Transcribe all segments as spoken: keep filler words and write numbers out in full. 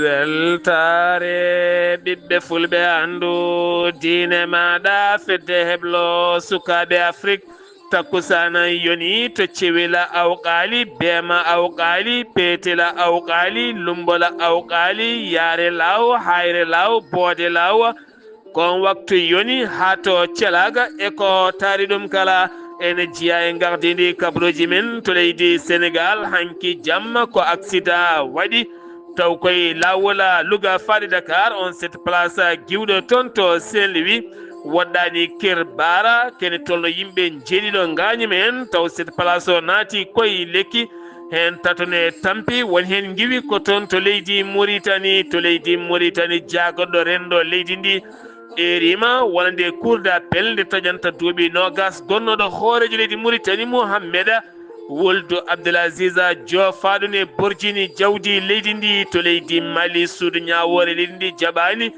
Weltaare ɓiɓɓe fulɓe, anndu diine maaɗa, fedde heblo sukaaɓe Afrik. Takkusaana yoni to Cewila Awqaali, Beema Awqaali, Peetela Awqaali, Lumbola Awqaali, Yaare Laaw, Hayre Laaw, Boode Laaw, Ko on waktu yoni haa to Celaga e ko taari ɗum kala, ene jeyaa e ngardiindi kabaruuji men to leydi Senegaal. Hanki jamma ko aksidaa waɗi, taw koye laawol Louga faade Dakar, on set place giwɗo toon to Saint-Louis, woɗɗaani Kër Baara, kene tolno yimɓe njeeɗiɗo ngaañi men, taw set place o naati koye lekki. Heen tato ne tampi, won heen ngiwi ko toon to leydi Muritani, to leydi Muritani, jaagonɗo renndo leydi ndi eeriima, wonande Cour d'appel nde taƴanta duuɓi noogas gonnooɗo hooreejo leydi Muritani, Muhammeda Wuldu Abdul Aziz, joofaaɗo ne borjini jawdi leydi ndi to leydi Mali. Suudu ñaawoore leydi ndi jaɓaani,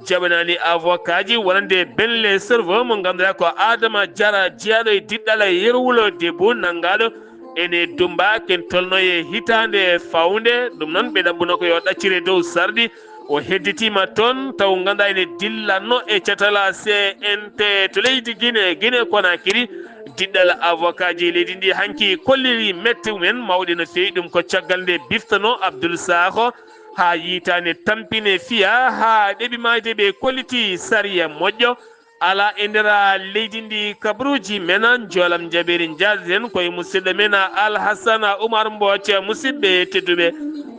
jaɓanaani avocatji wonande Ben le Cerveau mo ngannduɗaa ko Adama Jara, jeyaaɗo e diɗɗal Yerwulo Debu, nanngaaɗo ene Dumba, ken tolno e hitaande fawnde. Ɗum noon, ɓe ɗaɓɓuno ko yo ɗaccire dow sarɗi. O hedditiima toon, taw ngannduɗaa ene dillanno e catal C N T to leydi Guinée, Guinée Conakry. Diɗɗal avocatji leydi ndi hanki kolliri mette mumen mawɗe no feewi. Ɗum ko caggal nde biftano Abdoul Sakho haa yitaande tampine fiya haa ɗeɓi maayde ɓe kolliti sariya moƴƴo. Alaa e nder leydi ndi kabaruuji men, njoolam jabeeri njaadaten koye musidɗo men Alhassana Oumar Mbooc. Musidɓe tedduɓe,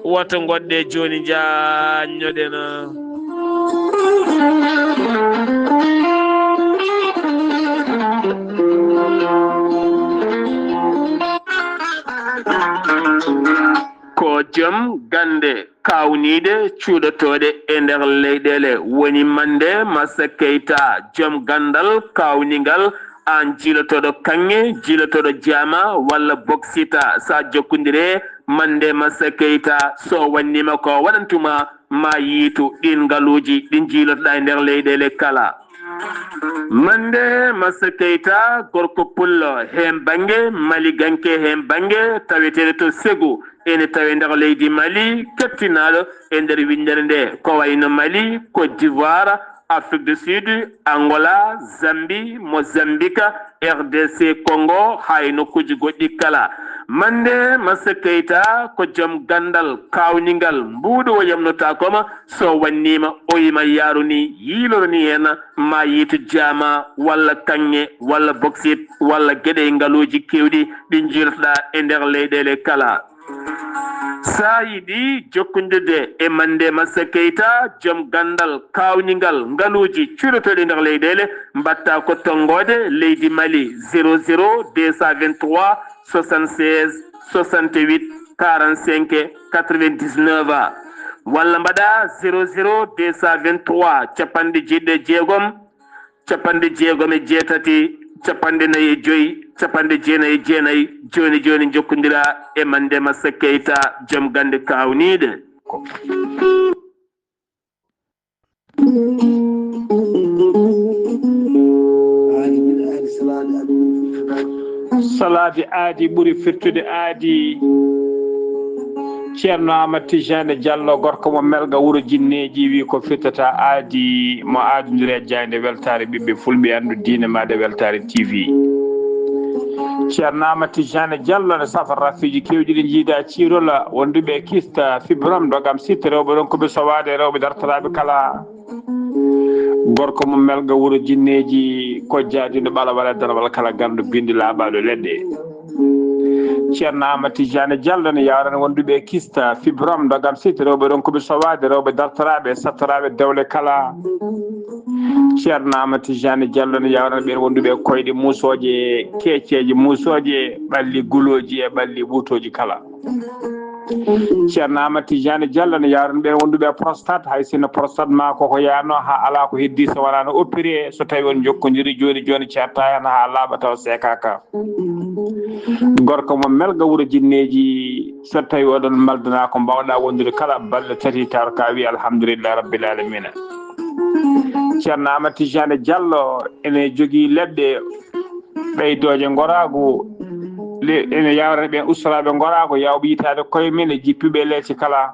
woto ngoɗɗe jooni, njaanñoɗen. Ko joom gannde kaawniiɗe cuuɗotooɗe e nder leyɗeele woni Mande Massa Keita, joom ganndal kaawningal, aan jiilotooɗo kaŋŋe, jiilotooɗo jaama walla boksita. So a jokkondire Mande Massa Keita, so o wanniima ko o waɗantuma, ma yiitu ɗiin ngaluuji ɗi njiilotoɗaa e nder leyɗeele kala. Mande Massa Keita, gorko pullo heen bannge, maliganke heen bannge, taweteeɗo to Ségou, ene tawe nder leydi Mali, keptinaaɗo e nder winndere nde, ko wayno Mali, Côte d'Ivoire, Afrique du Sud, Angola, Zambie, Mozambique, R D C Congo, haa e nokkuuji goɗɗi kala. Mande Massa Keita ko joom ganndal kaawningal, mbuuɗo o yamnotaako ma, so wanniima o yima yaaruni, yiiloroni heen, ma yiitu jaama, walla kaŋŋe, walla boksit, walla geɗe e ngaluuji keewɗi ɗi njiilotoɗaa e nder leyɗeele kala. So a yiɗi jokkondirde e Mande Massa Keita, joom ganndal kaawningal ngaluuji cuuɗotooɗi nder leyɗeele, mbaɗta ko tonngoode leydi Mali, zéro zéro deux cent vingt-trois soixante-seize soixante-huit quarante-cinq quatre-vingt-dix-neuf, walla mbaɗa zéro zéro deux cent vingt-trois, capanɗe jeeɗiɗi e jeegom, capanɗe jeegom e jeetati, capanɗe nayi e joy, capanɗe jeenayi e jeenayi. Jooni jooni, njokkondira e Mande Massa Keita, joom gannde kaawniiɗe. Salaade aadi ɓuri firtude aadi. Ceerno Aamadu Tijaani Jallo, gorko mo Melga, wuro Jinneeji, wi ko firtata aadi, mo aadondiri e jaaynde weltaare ɓiɓɓe fulɓe, anndu diine maaɗa, Weltaare T V. Ceerno Aamadu Tijaani Jallo ne safa rafiiji keewɗi ɗi njiida ciirola, wonduɓe e kista, fibrom, dogam sitte, rewɓe ronkuɓe sowaade, rewɓe dartoraaɓe kala. Gorko mo Melga, wuro Jinneeji, ko jaadiino ɓalawal e darwal kala ganndo binndi laaɓaaɗo leɗɗe. Ceerno Aamadu Tijaani Jallo ne yawrana wonduɓe e kista, fibrom, dogam sitte, rewɓe ronkuɓe sowaade, rewɓe dartoraaɓe, sattoraaɓe dewle kala. Ceerno Aamadu Tijaani Jallo ne yawrana ɓeen wonduɓe e koyɗe muusooje, keeceeje muusooje, ɓalli gulooji e ɓalli ɓuutooji kala. Ceerno Aamadu Tijaani Jallo ne yawrana ɓeen wonduɓe e prostate, hay sinno prostate ma koko yaano haa alaa ko heddii so wonaa no opéré, so tawi on jokkondiri jooni jooni, ceerta heen haa laaɓa tawa seekaaka. Gorko mo Melga, wuro Jinneeji, so tawi oɗon maldana ko mbawɗa wondude kala balɗe tati, tawata ka wi alhamdulillahi rabbil alamina. Ceerno Aamadu Tijaani Jallo ene jogii leɗɗe ɓeydooje ngoraagu, le- ene yawrata ɓen ustoraaɓe ngora ko yawɓe yitaade koye men e jippiɓe leece kala.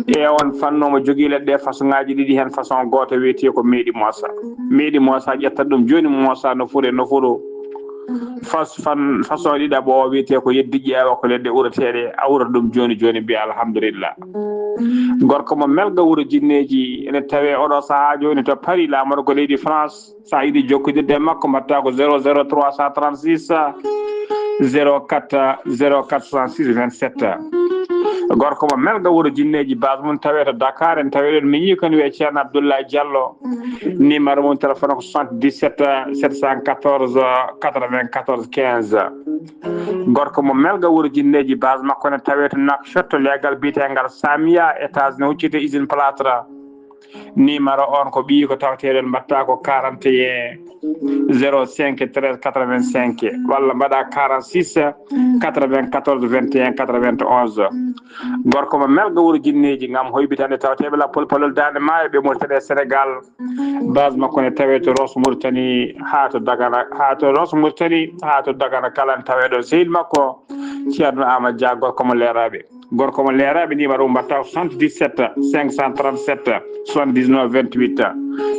E on fannu omo jogii leɗɗe façon ŋaaji ɗiɗi, heen façon gooto wiyetee ko meeɗi moosa. Meeɗi moosa ƴetta ɗum jooni moosa no furo e no furo. Fas- fan- façon ɗiɗaɓo o wiyetee ko yeddi ƴeewa ko leɗɗe ureteeɗe, a urata ɗum jooni jooni mbiya alhamdulillah. Gorko mo Melga wuro Jinneeji ene tawee oɗo sahaa jooni to Paris, laamorgo leydi France. So a yiɗi jokkondirde e makko, mbaɗtaa ko zéro zéro trois cent trente-six, zéro quatre, zéro quatre soixante-six vingt-sept. Gorko mo Melga wuro Jinneeji, base mum tawee to Dakar, en tawee ɗon miñi ko ne wiyee Ceerno Abdoulaye Diallo. Numéro mum téléphone ko soixante-dix-sept sept cent quatorze quatre-vingt-quatorze quinze. Gorko mo Melga wuro Jinneeji, base makko ne tawee to Nouakchott, leegal biyeteengal Samia, étage ne hucciti usine plâtre. Numéro on ko ɓiyi ko tawateeɗo, mbaɗtaa ko quarante et un zéro cinq treize quatre-vingt-cinq, walla mbaɗa quarante-six quatre-vingt-quatorze vingt et un quatre-vingt-onze. Gorko mo Melga wuro Jinneeji, ngam hoybitande tawateeɓe lappol palol Daande Maayo, ɓe Mauritanie e Sénégal. Base makko ne tawee to Rosso Mauritanie haa to Dagana, haa to Rosso Mauritanie haa to Dagana kala ne tawee ɗon. Sehil makko Ceerno Amadou Dia, gorko mo Leeraaɓe. Gorko mo Leeraaɓe, numéro mum mbaɗtaa ko soixante-dix-sept cinq cent trente-sept soixante-dix-neuf vingt-huit.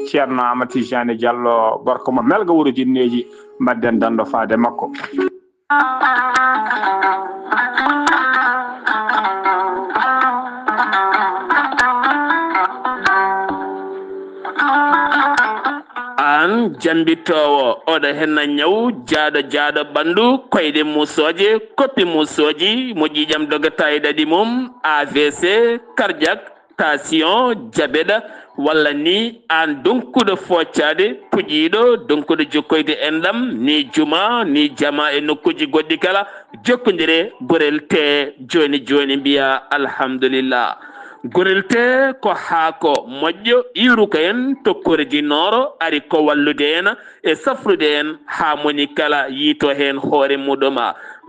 Ceerno Amadou Tijani Diallo, gorko mo Melga wuro Jinneeji, mbaɗden danndo faade makko. Aan jammbitoowo, oɗo henna ñaw jaaɗo jaaɗo ɓanndu, koyɗe muusooje, koppi muusooji, mo ƴiiƴam dogata e ɗaɗi mum, A V C, cardiaque, tension, diabète, walla ni aan donkuɗo foocaade, puƴiiɗo, donkuɗo jokkoyde enɗam, ni juma, ni jama e nokkuuji goɗɗi kala, jokkondire Gorel Tee jooni jooni, mbiya alhamdulillah. Gorel Tee ko haako moƴƴo iwruka en to kordi nooro, ari ko wallude en e safrude en haa moni kala yiito heen hoore muɗum.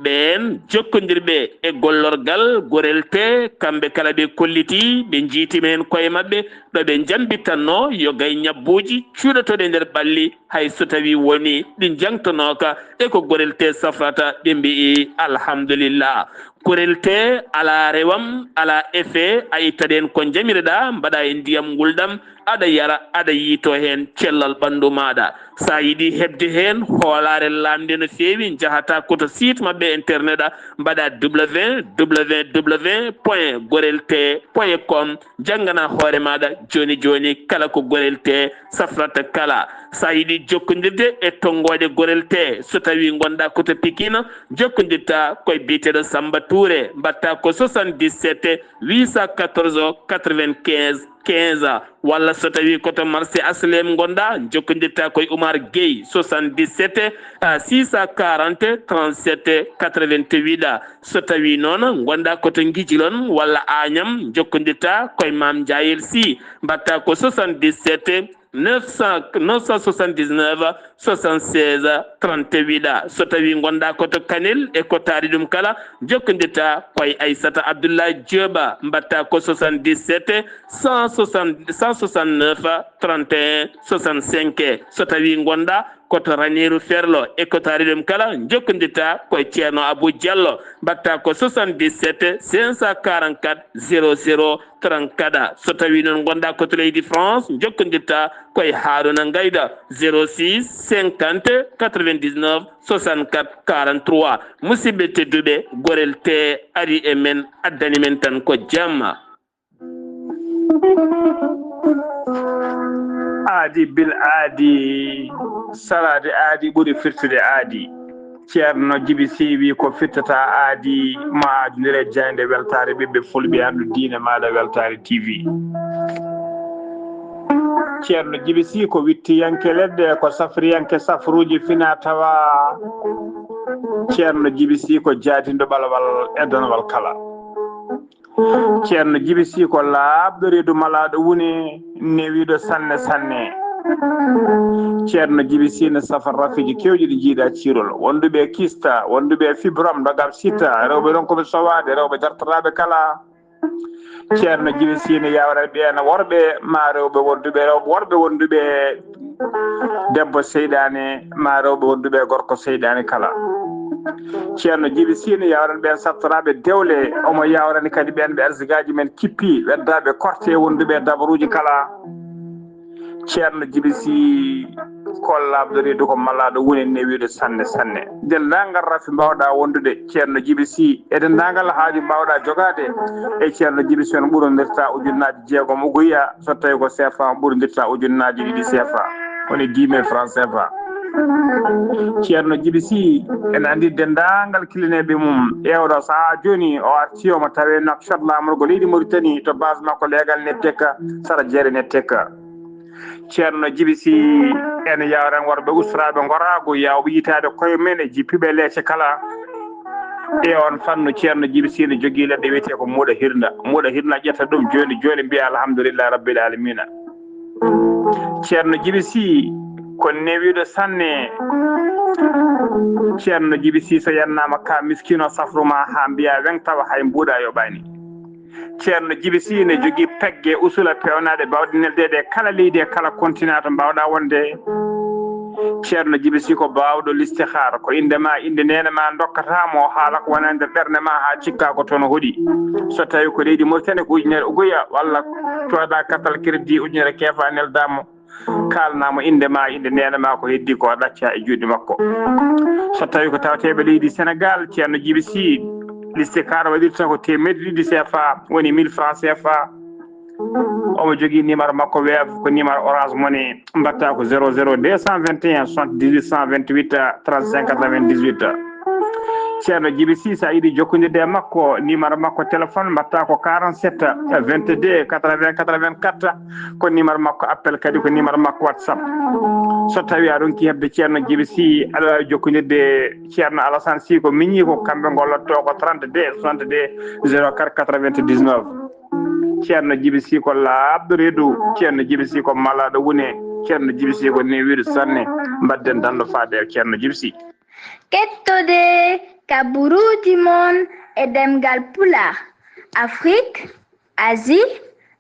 Ɓeen jokkondirɓe e gollorgal Gorel Tee, kamɓe kala ɓe kolliti, ɓe njiitima heen koye maɓɓe, ɗo ɓe njambitanno yo gay ñabbuuji cuuɗotooɗi e nder ɓalli, hay so tawii woni ɗi njangtonooka, e ko Gorel Tee safrata, ɓe mbi'i alhamdulillah. Gorel Tee alaa rewam, alaa effet, a ittaɗen ko njamireɗaa, mbaɗa e ndiyam ngulɗam, aɗa yara, aɗa yiito heen cellal ɓanndu maaɗa. So a yiɗi heɓde heen hoolaare laamnde no feewi, njahata ko to site maɓɓe internet, mbaɗa W W W point gorel tee point com, janngana hoore maaɗa jooni jooni kala ko Gorel Tee safrata kala. So a yiɗi jokkondirde e tonngooɗe Gorel Tee, so tawii ngonɗaa ko to Pikine, jokkondirta koye biyeteeɗo Samba Touré, mbaɗta ko soixante-dix-sept huit cent quatorze quatre-vingt-quinze quinze, walla so tawii ko to marché H L M ngonɗaa, jokkondirta koye Oumar Gueye, soixante-dix-sept six cent quarante trente-sept quatre-vingt-huit. So tawii noon ngonɗaa ko to Ngijilon walla Agnam, jokkondirta koye Mame Ndiayel Sy, mbaɗta ko soixante-dix-sept neuf cent, neuf cent soixante-dix-neuf soixante-seize trente-huit. So tawii ngonɗaa ko to Kanel e ko taari ɗum kala, jokkondirta koye Aissata Abdoulaye Diop, mbaɗta ko soixante-dix-sept cent soixante, cent soixante-neuf trente et un soixante-cinq. So tawii ngonɗaa ko to Raneeru Ferlo e ko taari ɗum kala, jokkondirta koye Ceerno Abou Diallo, mbaɗta ko soixante-dix-sept cinq cent quarante-quatre zéro zéro trente-quatre. So tawii noon ngonɗaa ko to leydi France, jokkondirta koye Harouna Ngayda, zéro six cinquante quatre-vingt-dix-neuf soixante-quatre quarante-trois. Musidɓe tedduɓe, Gorel Tee ari e men, addani men tan ko jamma. Aadi bil aadi, salaade aadi ɓuri firtude aadi. Ceerno Jibi Sy wi ko firtata aadi, ma aadindire jaaynde weltaare ɓiɓɓe fulɓe, anndu diine maaɗa Weltaare T V. Ceerno Jibi Sy ko wittiyanke leɗɗe, ko safriyanke safruuji fina tawa. Ceerno Jibi Sy ko jaadinɗo ɓalawal e donwal kala. Ceerno Jibi Sy ko laaɓɗo reedu malaaɗo wune, newiiɗo sanne sanne. Ceerno Jibi Sy ne safa rafiiji keewɗi ɗi njiiɗa ciirol. Wonduɓe kista, wonduɓe fibrom, ndogam sita, rewɓe ronkuɓe sowaade, rewɓe dartataaɓe kala. Ceerno Jibi Sy ne yawra ɓeen worɓe, ma rewɓe wonduɓe, rewɓe worɓe wonduɓe debbo seyɗaane, ma rewɓe wonduɓe gorko seyɗaane kala. Ceerno Jibi Sine yawran ɓeen sattoraaɓe dewle, omo yawrani kadi ɓeen ɓe arsigaaji men kippi, weddaaɓe korte wonduɓe e dabaruuji kala. Ceerno Jibi Si kollaabdo reedu ko malaaɗo woni newiiɗo sanne sanne. Denndaangal rafi mbaawɗaa wondude, Ceerno Jibi Si, e denndaangal haaju mbaawɗaa jogaade e Ceerno Jibi Si, on ɓurondirta ujunnaaji jeegom uguya, so tawi ko sefa, on ɓurondirta ujunnaaji ɗiɗi sefa, woni dix mille francs sefa. Ceerno Jibi Si, en anndi denndaangal kilineeɓe mum, e oɗo sahaa jooni, o arti omo tawee Nouakchott, laamorgo leydi Mauritanie, to base makko leegal Netteka, sara jeere Netteka. Ceerno Jibi Si, en yawran worɓe usraaɓe ngoraagu, yawɓe yitaade koye men e jippiiɓe leece kala. E on fannu, Ceerno Jibi Si ne jogii leɗɗe wiyetee ko muuɗa hirnda. Muuɗa hirnda ƴetta ɗum jooni jooni, mbiya alhamdulillahi rabbil alamina. Ceerno Jibi Si ko newiiɗo sanne. Ceerno Jibi Si, so yannaama ka miskino safru ma haa mbiya weŋ, tawa hay mbuuɗa yoɓaani. Ceerno Jibi Si ne jogii pegge usula peewnaaɗe baawɗe neldeede e kala leydi e kala continent to mbaawɗaa wonde. Ceerno Jibi Si ko baawɗo listihaara, ko innde ma, innde neene ma ndokkata mo, haala ko wona nder ɓernde ma haa cikka ko toon hoɗi. So tawi ko leydi Mauritanie ko ujunere uguya, walla cooda carte crédit ujunere keefa nelda mo, kaalna mo innde ma, innde neene ma, ko heddi ko ɗacca e juuɗe makko. So tawi ko tawateeɓe leydi Sénégal, Ceerno Jibi Si, listihaara waɗirta ko teemedde ɗiɗi sefa, woni mille francs sefa. Omo jogii numéro makko Wave, ko numéro Orange Money, mbaɗta ko zéro zéro deux cent vingt et un soixante-dix-huit cent vingt-huit trente-cinq quatre-vingt-dix-huit. Ceerno Jibi Si, so a yiɗi jokkondirde e makko, numéro makko téléphone mbaɗta ko quarante-sept vingt-deux quatre-vingts quatre-vingt-quatre, ko numéro makko appel, kadi ko numéro makko WhatsApp. So tawi a ronki heɓde Ceerno Jibi Si, aɗa waawi jokkondirde Ceerno Alassane Si, ko miñi ko kamɓe ngollotoo ko trente-deux soixante-deux zéro quatre quatre-vingt-dix-neuf. Ceerno Jibi Si ko laaɓɗo reedu, Ceerno Jibi Si ko malaaɗo wune, Ceerno Jibi Si ko newiiɗo sanne. Mbaɗden danndo faade e Ceerno Jibi Si. Kettode kaburuuji mon e ɗemngal Pulaar, Afrik, Asie,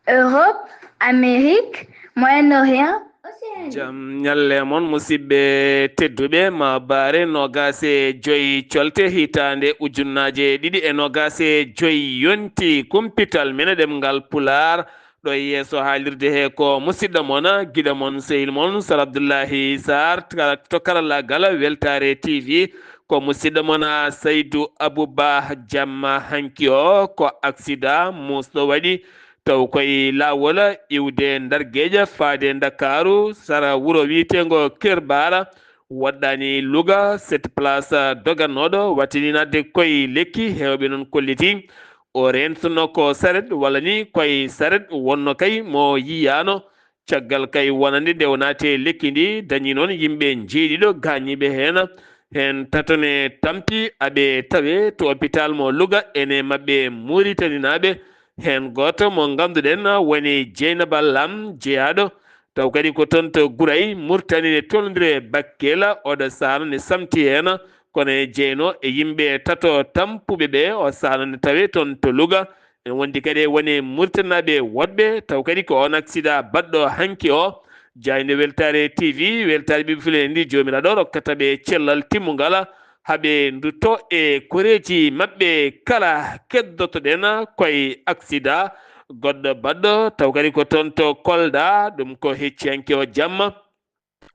Europe, Amérique, Moyen-Orient, Océanie. Jam ñalle mon, musidɓe tedduɓe. Maabaare noogaas e joy colte hitaande ujunnaaje ɗiɗi e noogaas e joy yonti kumpital men e ɗemngal Pulaar. Ɗo e yeeso haalirde he ko musidɗo mon, giɗo mon, sehil mon, Sar Abdullahi Sarr, ka-, to karallaagal Weltaare T V. Ko musidɗo mon, Saydu Abuba. Jamma hanki o ko aksida muusɗo waɗi, taw koye laawol iwde Ndargeeja faade Ndakaaru, sara wuro wiyeteengo Kër Baara, waɗɗaani Louga, sept place dogannooɗo, wattini naatde koye lekki, heewɓe noon kolliti o reentuno ko saret, walla ni koye saret wonno kay mo yiyaano. Caggal kay wonande nde o naati e lekki ndi, dañi noon yimɓe njeeɗiɗo gaañiiɓe heen. Heen tato ne tampi aɓe tawe to hôpital mo Louga, ene maɓɓe Muritaninaaɓe. Heen gooto mo ngannduɗen woni Jeynaba Lam, jeyaaɗo taw kadi ko toon to Guray, Murtani, ne tolnondire Bakkela. Oɗo saano ne samti heen, kono e jeyno e yimɓe tato tampuɓe ɓe, o saano ne tawe toon to Louga. En wondi kadi e woni Murtanaaɓe woɗɓe, taw kadi ko on aksida baɗɗo hanki o. Jaaynde Weltaare T V, weltaare ɓiɓɓe Fulɓe ndi Joomiraaɗo rokkata ɓe cellal timmungal, haa ɓe ndutto e koreeji maɓɓe kala. Keddotoɗen koye aksida goɗɗo baɗɗo, taw kadi ko toon to Kolda, ɗum ko hecci hanki o jamma.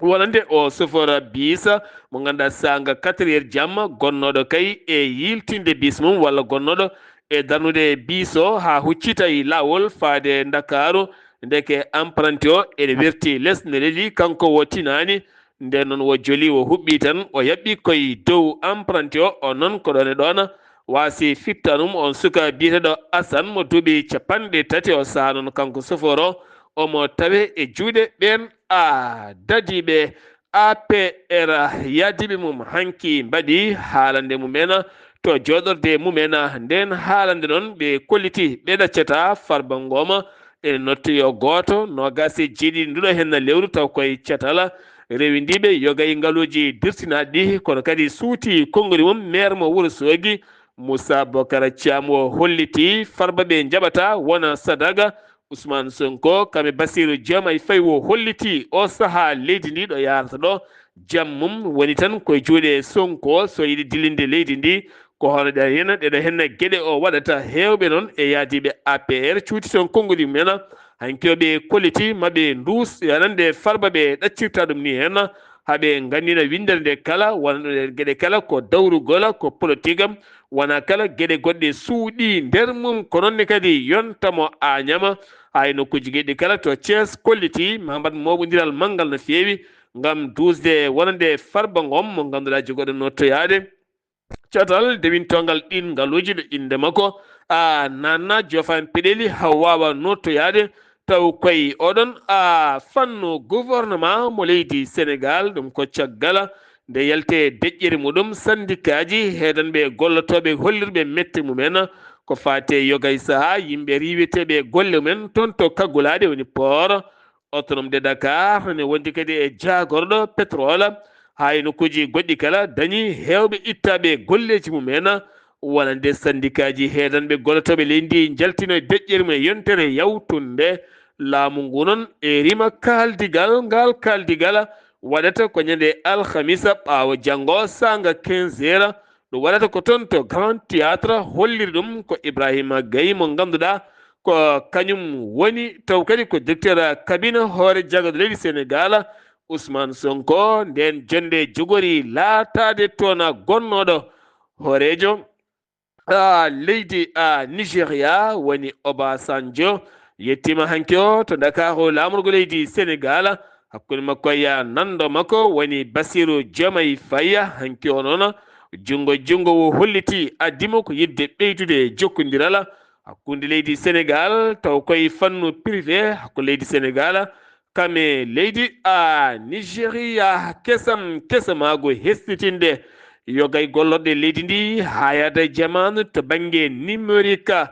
Wonande o chauffeur bis mo ngannduɗaa saanga quatre heures jamma, gonnooɗo kay e yiltinde bis mum walla gonnooɗo e darnude bis o haa huccita e laawol faade Ndakaaru. Ndeke apprenti o ene werti les ne leli, kanko o tinaani. Nden noon o joli, o huɓɓi tan, o yaɓɓi koye dow apprenti o. O noon ko ɗoon e ɗoon waasi fittanum on suka biyeteeɗo Asan mo duuɓi capanɗe tati. O sahaa noon kanko chauffeur o, omo tawe e juuɗe ɓeen a dadiiɓe A P R. Yaadiiɓe mum hanki mbaɗi haalande mumen to jooɗorde mumen. Nden haalande noon ɓe kolliti ɓe ɗaccata Farba Ngom. Ene nodtoyoo gooto, noogaas e jeeɗiɗi nduɗo henna lewru, taw koye catal rewindiiɓe yoga e ngaluuji dirtinaaɗi ɗi, kono kadi suuti konngudi mum. Meer mo Wuro Soogi, Moussa Bokara Thiam, o holliti Farba ɓe njaɓata wona sadaga. Ousmane Sonko kam e Bassirou Diomaye Faye o holliti o sahaa leydi ndi ɗo yaarata ɗo, jam mum woni tan koye juuɗe Sonko, so yiɗi dilinde leydi ndi. Ko hono ɗen hena, ɗeɗo henna geɗe o waɗata. Heewɓe noon e yaadiiɓe A P R cuuti toon konngudi mumen, hanki o ɓe kolliti ma ɓe nduus, aɗa anndi Farba ɓe ɗaccirta ɗum ni heen, haa ɓe nganndina winndere nde kala, wonande geɗe kala ko dawrugol, ko politique am, wona kala geɗe goɗɗe suuɗi nder mum. Ko noon ne kadi yonta mo Añam, haa e nokkuuji geɗi kala to Thiès kolliti ma mbaɗ mooɓondiral manngal no feewi ngam duusde wonande Farba Ngom mo ngannduɗaa jogooɗo nottoyaade catal dewintongal ɗin ngaluuji ɗo innde makko a nanna joofan peɗeli haa waawa nottoyaade. Taw koye oɗon a fannu gouvernement mo leydi Sénégal, ɗum ko caggal nde yalte deƴƴere muɗum sandikaaji heedanɓe gollotooɓe hollirɓe mette mumen ko faate yogay sahaa yimɓe riiweteeɓe golle mumen toon to kaggulaade woni port autonome de Dakar, ne wondi kadi e jaagorɗo pétrole, haa e nokkuuji goɗɗi kala dañi heewɓe ittaaɓe golleeji mumen, wonande sandikaaji heedanɓe gollotooɓe leydi ndi njaltino e deƴƴere mum e yontere yawtunde laamu ngu noon e rima kaaldigal. Ngal kaaldigal waɗata ko ñande alhamisa ɓaawo janngo saanga quinze heures. Ɗum waɗata ko toon to Grand Théâtre, holliri ɗum ko Ibrahima Gaye mo ngannduɗaa ko kañum woni taw kadi ko directeur cabinet hoore jagado leydi Sénégal, Ousmane Sonko. Nden jonnde jogori laataade toon gonnooɗo hooreejo a leydi a Nigeria woni Obasanjo. Yettiima hanki o to Ndakaaru laamorgo leydi Sénégal, hakkunde makko e nanndo makko woni Bassirou Diomaye Faye. Hanki o noon junngo junngo o holliti addimo ko yidde ɓeydude jokkondiral hakkunde leydi Sénégal taw koye fannu privé hakkunde leydi Sénégal kam e leydi a Nigeria. Kesam kesamaagu hesɗitinde yogay gollorɗe leydi ndi haa yaada jamaanu to bannge numérique,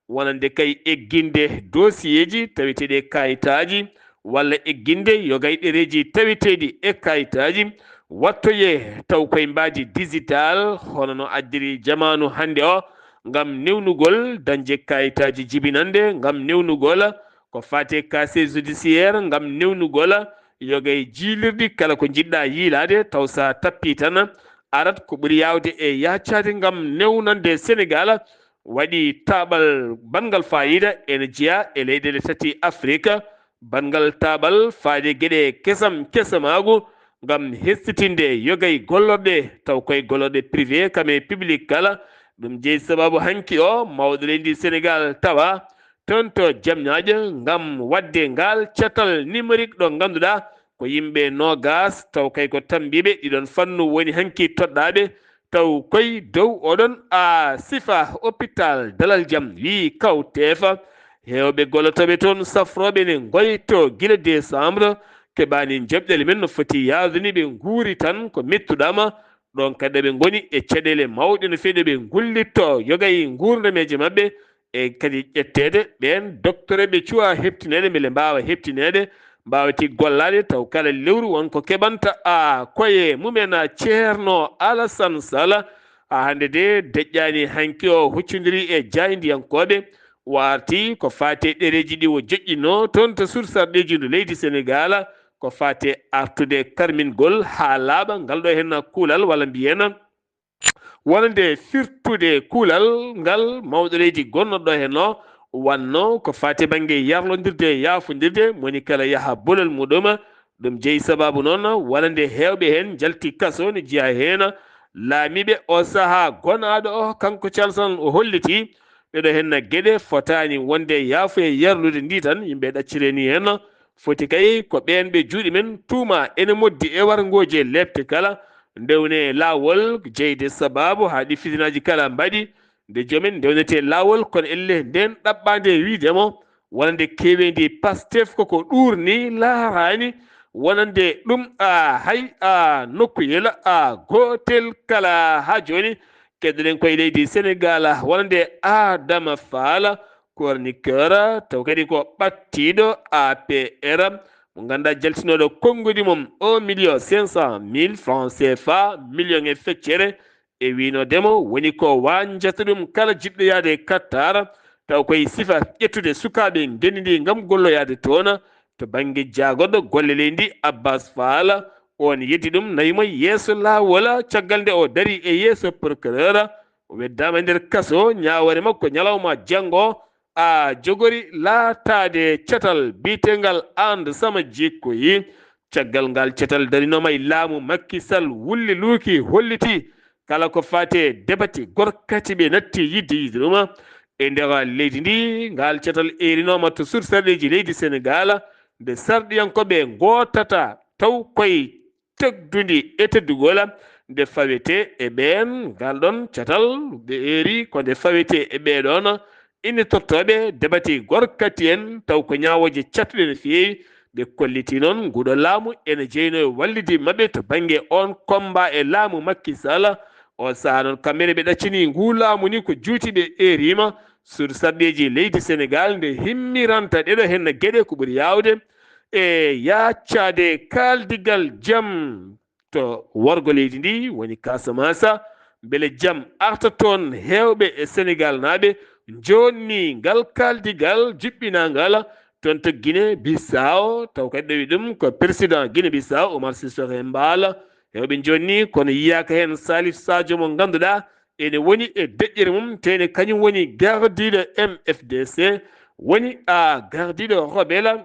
wonande kay egginde dosiyeeji taweteeɗi e kayitaaji walla egginde yogay ɗereeji taweteeɗi e kayitaaji wattoye taw koye mbaadi digital hono no addiri jamaanu hannde o ngam newnugol dañde kayitaaji jibinande ngam newnugol ko faati e casier judiciaire ngam newnugol yogay jiilirɗi kala ko njiɗɗa yiilaade taw sa tappi tan arat ko ɓuri yaawde e yaacaade ngam newnande Sénégal waɗi taaɓal banngal faayiida ene jeyaa e leyɗeele tati Afrik. Banngal taaɓal faade geɗe kesam kesamaagu ngam hesɗitinde yogay gollorɗe taw koye gollorɗe privé kam e public kala. Ɗum jeyi sababu hanki o mawɗo leydi Sénégal tawa toon to Jamñaajo ngam waɗde ngal catal numérique ɗo ngannduɗaa ko yimɓe noogas taw kay ko tambiiɓe ɗiɗon fannu woni hanki toɗɗaaɓe taw koy dow oɗon a sifa hôpital Dalal Jam wii kawteefa heewɓe gollotooɓe toon safrooɓe ne ngoyto gila décembre keɓaani joɓɗele men no foti yaawde ni ɓe nguuri tan ko mettuɗama. Ɗoon kadi ɓe ngoni e caɗeele mawɗe no feewi ɗe ɓe ngullitto yogay nguurdameeje maɓɓe e kadi ƴetteede ɓeen doctoreeɓe cuwa heɓtineede mbele mbaawa heɓtineede mbaawti gollaade taw kala lewru won ko keɓanta a koye mumen a ceerno Alassane Sala. A hannde de deƴƴaani hanki o huccondiri e jaayndiyankooɓe warti ko faati e ɗereeji ɗi o joƴƴinoo toon to sursarɗeeji ndu leydi Sénégal ko faati e artude karmingol haa laaɓa ngal ɗo heen kuulal walla mbiyen wonande firtude kuulal ngal mawɗo leydi gonnoɗo heen o wanno ko faati bannge yarlondirde e yaafondirde moni kala yaha bolol muɗum. Ɗum jeyi sababu noon wonande heewɓe heen njalti kaso ne jeyaa heen laamiiɓe o sahaa gonaaɗo o kanko calsan o holliti ɓeɗo henna geɗe fotaani wonde yaafo e yarlude ndi tan yimɓe ɗaccireni heen. Foti kay ko ɓeen ɓe juuɗe men tuuma ene moddi e warngooji e leepte kala ndewne laawol jeyde sababu haa ɗi fitinaaji kala mbaɗi nde jomen ndewnete laawol kono elle nden ɗaɓɓaande wiidemo wonande keeweendi Pastef koko ɗuurni laaraani wonande ɗum a hay a nokkuyel a gootel kala haa jooni. Keddoɗen koye leydi Sénégal wonande Adama Fall chroniqueur taw kadi ko ɓattiiɗo A P R mo ngannduɗaa jaltinooɗo konngudi mum o million cinq cent mille francs C F A million e feccere e wiinoodemo woni ko wañjata ɗum kala jiɗɗo yahde Qatar taw koye sifa ƴettude sukaaɓe ngenndi ndi ngam golloyaade toon to bannge jaagorɗo golle leydi Abbas Fall On yeddi ɗum, nawi mo yeeso laawol. Caggal nde o dari e yeeso procureur, o weddaama e nder kaso. Ñaawoore makko ñalawma janngo, a jogori laataade catal biyetengal And Sama Jikkoyi. Caggal ngal catal darinooma e laamu Macky Sall, wulli luuki, holliti kala ko faati e debate gorkati ɓe natti yidde yidde ɗuma e nder leydi ndi. Ngal catal eerinooma to suudu sarɗeeji leydi Senegal, nde sarɗiyankooɓe ngootata taw koye teddundi e teddugol, nde fawete e ɓeen. Ngal ɗon catal nde eeri ko nde fawete e ɓee ɗoon innitortooɓe debate gorkati en, taw ko ñaawooje cattuɗe no feewi. Ɓe kolliti noon nguɗo laamu ene jeyno e wallidi maɓɓe to bannge on komba e laamu Macky Sall. O sahaa noon kamɓe ne ɓe ɗaccini ngu laamu ni ko juuti, ɓe eeriima suudu sarɗeeji leydi Senegal nde himmiranta ɗeɗo heen geɗe ko ɓuri yaawde e yaccaade kaaldigal jam to worgo leydi ndi woni Casamance. Mbele jam arta toon? Heewɓe e Senegal naaɓe jonni ngal kaaldigal jiɓɓinangal toon to Guinée Bissau, taw kadi ɗowi ɗum ko président Guinée Bissau Omar Sissoko Embalo. Heewɓe jonni kono yiyaaka heen Salif Sadio mo ngannduɗaa ene woni e deƴƴere mum, tene kañum woni gardiiɗo M F D C, woni a gardiiɗo rebelle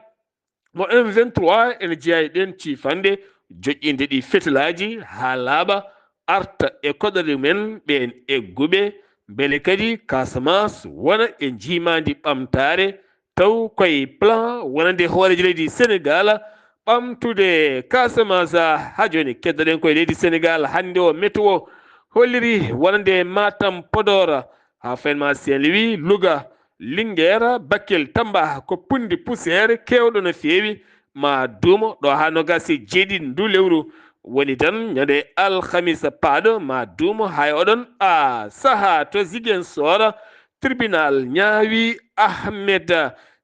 mo M vingt-trois. Ene jeyaa e ɗeen ciifanɗe, joƴƴinde ɗi fetelaaji haa laaɓa, arta e koɗorɗe men ɓeen egguɓe, mbele kadi Casamance wona e njiimaandi ɓamtaare, taw koye plan wonande hooreejo leydi Senegal ɓamtude Casamance. Haa jooni keddoɗen koye leydi Senegal. Hannde o météo holliri wonande Matam, Podor, haa fenma Saint-Louis, Louga, Linguère, Bakel, Tamba ko punndi poussière keewɗo no feewi. Ma duumo ɗo haa noogaas e jeeɗiɗi ndu lewru woni tan ñande alhamisa paaɗo. Ma duumo haa e oɗon a sahaa to Ziguinchor, tribunal ñaawi Ahmed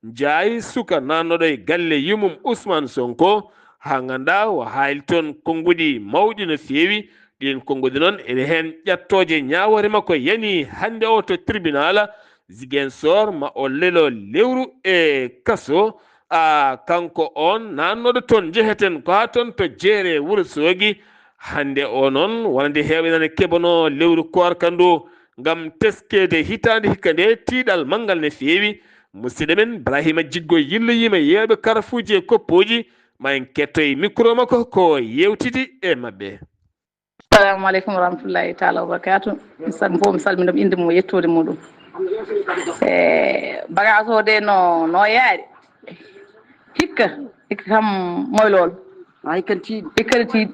Ndiaye, suka nannoɗo e galle yummum Ousmane Sonko, haa nganndaa o haali toon konnguɗi mawɗi no feewi. Ɗiin konnguɗi noon ene heen ƴattooje ñaawoore makko yani hannde o to tribunal Ziguinchor, ma o lelo lewru e kaso. A, kanko on nannoɗo toon, njeheten ko haa toon to jeere Wuro Soogi. Hannde o noon, wonande heewɓe nana keɓanoo lewru koorka ndu ngam teskeede hitaande hikka nde, tiiɗal manngal ne feewi. Musidɗo men Ibrahima Jiggo yilloyiima yeewɓe karafuuji e koppuuji, ma en kettoy micro makko ko yeewtidi e maɓɓe. Assalamu aleykum wa rahmatullahi taala wa barakatu. Misan fof mi salmina ɗum inde mum e yettoode muɗum. E bagage o de no no yaari. Hikka, hikka kam moylol. Ma hikka tiiɗi. Hikka de tiiɗi.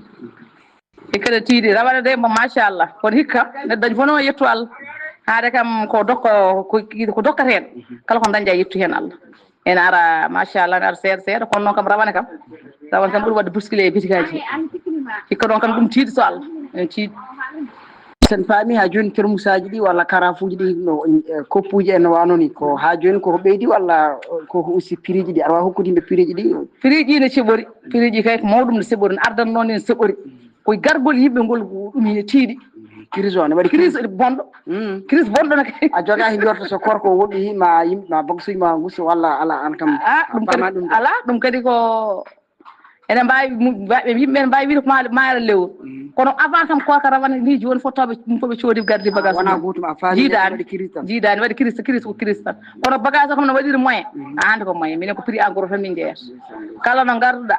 Hikka de tiiɗi. Rawane de mo machallah. Kono hikka neɗɗo dañi fof no yettu Allah. Haade kam ko dokko ko ko dokkateɗo. Kala ko dañƴa yettu heen Allah. Ene ara machallah, ene ara seeɗa seeɗa, kono noon kam rawane kam. Rawane kam ɓuri waɗde bousculé e bitikaji. Hikka noon kam ɗum tiiɗi so Allah ene tiiɗi. Sen paami haa jooni termusaji ɗi walla karafuji ɗi no koppuji en no wano ni, ko haa jooni koko ɓeydi walla koko aussi piriji ɗi aɗa wawi hokkude yimɓe piriji ɗi? Piriji ne ceɓori. Piriji kay ko mawɗum ne seɓori, ne ardan noon ene seɓori. Koye gargol yimɓe ngol ɗum ene tiiɗi. Crise o ne waɗi crise. Crise bonɗo. Crise bonɗo ne kay. A joga he jorto so korko woɗɗoyi ma yimɓe ma bagsuji ma gusto walla ala an kam? A ɗum kadi ala ɗum kadi ko ene mbawi yimɓe ene mbawi wiide ko maaro lewru. Kono avant kam korka rawane ni joni fof tawɓe ɗum fof ɓe coodi gardi bagage. Wona gotum a faami. Jiidani. Jiidani waɗi crise, crise ko crise tan. Kono bagage o kam no waɗiri moyen. A hande ko moyen, minen ko prix en gros tan min jeeyata. Kala no garduɗa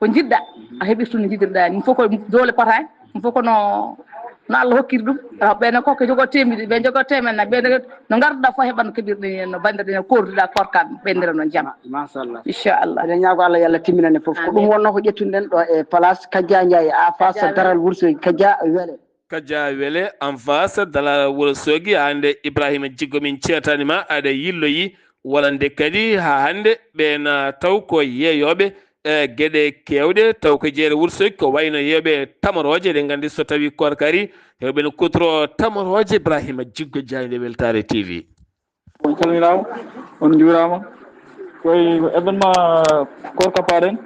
ko jiɗɗa a heɓirta no jiɗirɗa ni. Ɗum fof ko doole potani. Ɗum fof ko no no Allah hokkiri ɗum. Ɓen ko ko jogo temedde, ɓen jogo temen na ɓen no garduɗa fof heɓan no keɓirɗa ni no bandirɗa ni korduɗa korka ɓendira no jam. Machallah. Inchallah. Eɗen ñaago Allah yo Allah timminane fof. Ko ɗum wonno ko ƴettun ɗen ɗo e place Kadia Ndiaye, a face daral Wursoy. Kadia wele. Kadia wele en face daral Wuro Soogi. Hande Ibrahima Jiggo min ceetani ma, aɗa yilloyi wonande kadi haa hannde ɓeen taw ko yeeyooɓe e geɗe keewɗe, taw ko jeere Wuro Soogi ko wayno yeeyooɓe tamarooje. Eɗen nganndi so tawii koorka arii, heewɓe no kuutoroo tamarooje. Ibrahima Jiggo, Jaaynde Weltaare T V. On calminaama, on njuuraama. Koye événement koorka paaɗen.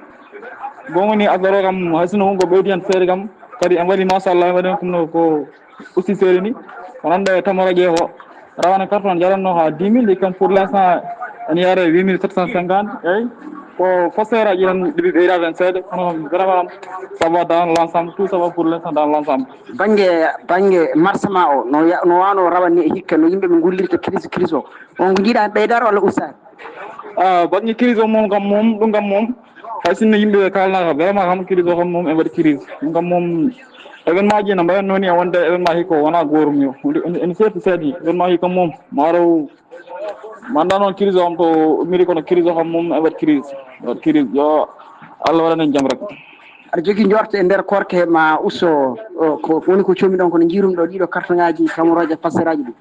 Bon woni affaire o kam, hay sinno wonko ɓeydi heen feere kam, kadi en waɗi machallah, en waɗi heen comme no ko aussi seeri ni. Ko nande e tamarooje o, rawane carton jaranno ha dix mille, ɗi kam pour l'instant ene yaare huit mille sept cent cinquante, eyyi. Ko fasseur aji tan ɗiɗi ɓeyda ven seeɗa, kono vraiment ça va dans l'ensemble, tout ça va pour l'instant dans l'ensemble. Bannge, bannge marsement o, no ya-, no wano rawane e hikka, no yimɓe ɓe ngullirta crise, crise o? On ko jiiɗa ɓeydar walla ustaade? Ah, bannge crise o moom kam moom, ɗum kam moom, hay sinno yimɓe ɓe kalnaka, vraiment kam crise o kam moom e mbaɗi crise. Ɗum kam moom, événement ji no mbayatno ni e wonde événement hikka o wona goorum yo. Ene, ene, ene seeɗi seeɗi, événement hikka moom, maaro manda noon crise o am to ummiri kono crise o kam moom e mbaɗi crise. E mbaɗi crise. Yo Allah waɗan en jam rek. Aɗa jogii njorto e nder korke ma usto, o, ko woni ko coomi ɗon kono njiirum ɗo ɗiɗo carton ngaji kamorooje passeraaji ɗi?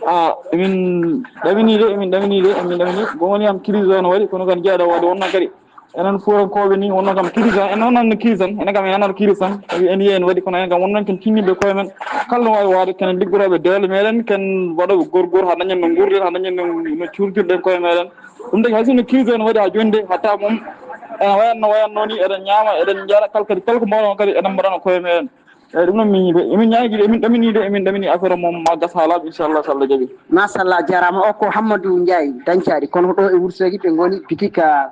Ah, emin ɗamini de, emin ɗamini de, emin ɗamini. Gomoni am crise o no waɗi, kono kan jeeɗa waɗi wonno kadi. Enen fuurankooɓe ni wonno kam crise tan, en noon no crise tan, enen kam en nanata crise tan. Tawi en yiya en waɗi kono enen kam wonnon ken tinniɓe koye men. Kala no wawi waade ken liggorooɓe doole meɗen, ken waɗooɓe gorgor ha dañen no gurden, ha dañen no, no curtirɗen koye meɗen. Ɗum tagi hay sinno crise o no waɗi ha joni de, hatta moom ene wayatno wayatno ni, eɗen ñaama, eɗen jara, kala kadi, kala ko mbawɗon kadi, eɗen mbaɗana koye meɗen. Eyyi, ɗum noon min yiɗi, emin ñaagi de, emin ɗamini de, emin ɗamini affaire o moom ma gas ha laaɓa, inchallah, so Allah jaɓi. Machallah, jarama. O ko Hammadou Ndiaye Dancaaɗi, kono ko ɗo e Wourossogui ɓe ngoni, bitik, ah,